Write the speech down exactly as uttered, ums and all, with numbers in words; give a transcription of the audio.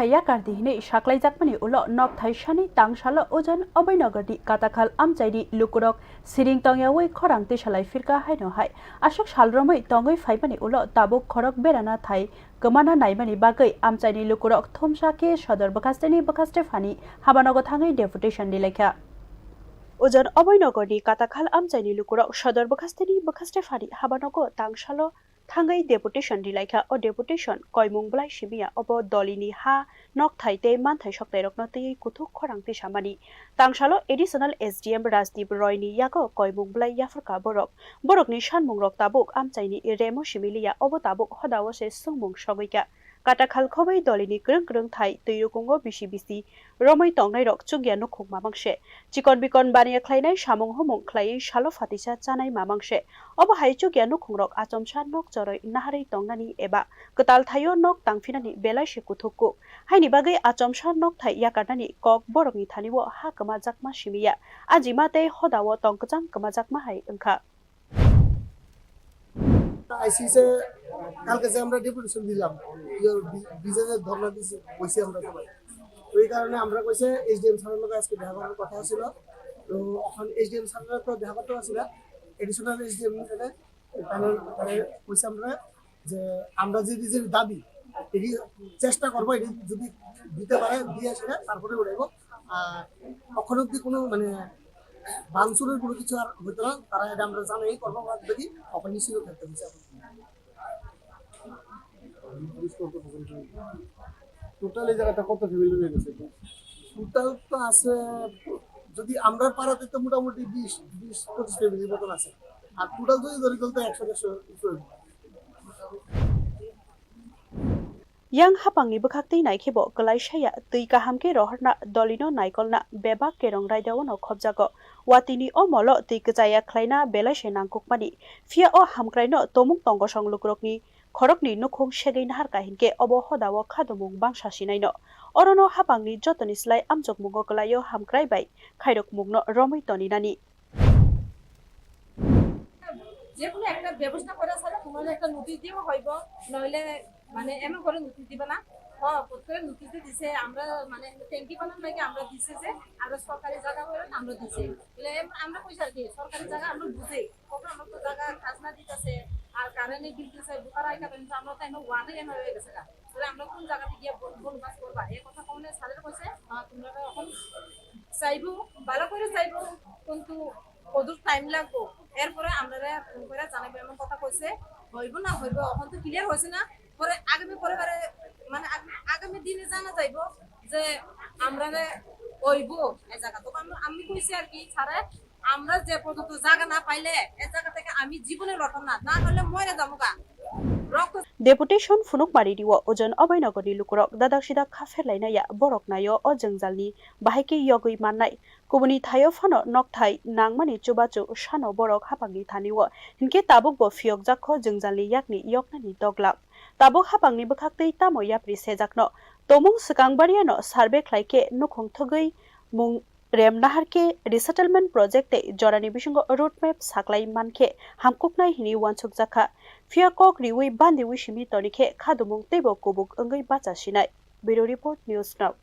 Yakardi hinwi saklaijakmani ulo nokthai sani tangsalo Ojon Abhainagarni Katakhal amchaini lukurok siring tongyawi khorang tisalai phirkha haino hai. Aswk sal romwi tongwi phaimani ulo tabuk khorok berana thai kwmana naimani bagwi amchaini lukurok thumsa khe sodor bwkhasteni bwkhaste phani habanogo thangwi deputation rilaikha. Ojon Abhainagarni Katakhal amchaini lukurok sodor bwkhasteni bwkhaste phani habanogo tangsalo thangwi deputation rilaikha. O deputation koimung bwlai simiya, obo dolini ha, nokthai tei manthai soknairokno twiwi kuthuk khorang tisamani. Tangsalo additional S D M Rajdeep Royni yago koimung bwlai yapharkha borok. Borokni sanmungrok tabuk amchaini remo simi liya, obo tabuk hodao se swngmung sogwikha. Katakhal khobwi dolini kwrwng kwrwng thai twi rukungo bisi bisi romwi tongnairok chukya nukhung mamang se. Chikon bikon baniya khlainai samung humung khlaiwi salo phatisa chanai mamang se. Obo hai chukya nukhungrok achomsa nok choroi naharwi tongnani eba kwtal thaio nok tangphinani belai se kuthuk kuk. Haini bagwi achomsa nok thai yakarnani kok borokni thani o ha kwmajakma simiya. Ajima tei hodao tong kwchang kwmajakma hai wngkha. আইসি যে কালকে যে আমরা ডেপুটেশন দিলাম, ইয়ে, বি-, বিজেপির ধর্ণা দিছি, বসি আমরা সবাই। তো এই কারণে আমরা কইছে এসডিএম স্যারের লগে আজকে দেখা করার কথা ছিল। তো এখন এসডিএম স্যারের তো দেখা করতে পারছি না, এডিশনাল এসডিএম এখানে প্যানেল, মানে, কইছে আমরা যে আমরা যে, যে দাবি, এটি চেষ্টা করবো, এটি যদি দিতে পারে, দিয়ে আসলে তারপরে উঠাইবো। আর এখন অব্দি কোনো, মানে, ভাঙচুরের কোনো কিছু আর হইতো না, তারা এটা আমরা জানাই করবো, বাদ বাকি অপারেশন থাকতে হচ্ছে। টোটাল এই জায়গাটা কত ফ্যামিলি রয়ে গেছে? টোটাল তো আছে, যদি আমরা পাড়াতে তো মোটামুটি বিশ, বিশ পঁচিশ ফ্যামিলির মতন আছে, আর টোটাল যদি ধরি তাহলে তো একশো দেড়শো উপরে। Yang hapangni bwkhaktwi naikhebo kwlai saya twi kaham khe rohorna dolino naikolna bebak kerong raidao no khopjago. Watini o molo twi kwchaya khlaina belai se nangkukmani. Phiya o hamkraino tomung tongosong lukurokni khorokni nukhung segwi naharkha hinkhe obo hodao khadumung bangsa sinaino. Orono hapangni jotoni slai amchukmungo kwlaio hamkrai bai khairokmungno romwi toninani. যে কোনো একটা ব্যবস্থা করে স্যার, তোমার একটা নোটিশ দিব হইব, নইলে মানে এমন করে নোটিশ দিবে না। হ্যাঁ, প্রত্যেক করে নোটিশ দিয়ে দিছে, আমরা মানে ট্যাঙ্কি বানান লাগে আমরা দিছে যে আমরা সরকারি জায়গা করে আমরা দিছি। তাহলে এম-, আমরা কইছি আর কি সরকারি জায়গা আমরা বুঝি, কখন আমরা তো জায়গা খাজনা দিতেছে, আর কারেন্টে বিল দিতেছে, বুকার আইকা কিন্তু আমরা তো এমন ওয়ার্ডে এমন হয়ে গেছে গা। তাহলে আমরা কোন জায়গাতে গিয়ে বন-, বনবাস করবা? এই কথা কমলে স্যারের কইছে, হ্যাঁ, তোমরা এখন চাইবো, ভালো করে চাইবো, কিন্তু কত টাইম লাগবো, এরপরে আমরা ফোন করে জানাবো এমন কথা কইছে। হইব না হইব, এখন তো ক্লিয়ার হয়েছে না, পরে আগামী পরিবারে মানে আগ-, আগামী দিনে জানা যাইব যে আমরা হইব এই জায়গা। তখন আমি, আমি কইছি আর কি স্যারে, আমরা যে পর্যন্ত জায়গা না পাইলে এই জায়গা থেকে আমি জীবনে লড়তাম না, না হলে মরে যাবো গা। রক্ত Deputation phunukmari rio Ojon Abhainagarni lukurok dadak sidak kha pherlainaya borok naio o jwngjalni bahai khe yogwi mannai. Kubuni thaio phano nokthai nangmani chubachu sano borok hapangni thanio, hinkhe tabukbo phiyokjakho jwngjalni yakni yoknani doglam. Tabuk hapangni bwkhaktwi tamo yapri sejakno tomung swkang bariano survey khlaikhe nukhung thwgwi mung rem naharkhe resettlement project tei jorani bisingo road map saklai mankhe hamkuknai hinwi uansukjakha. Phiya kok riwi bandiwi simi tonikhe khadumung teibo kubuk wngwi bacha sinai. Bureau Report, News Now.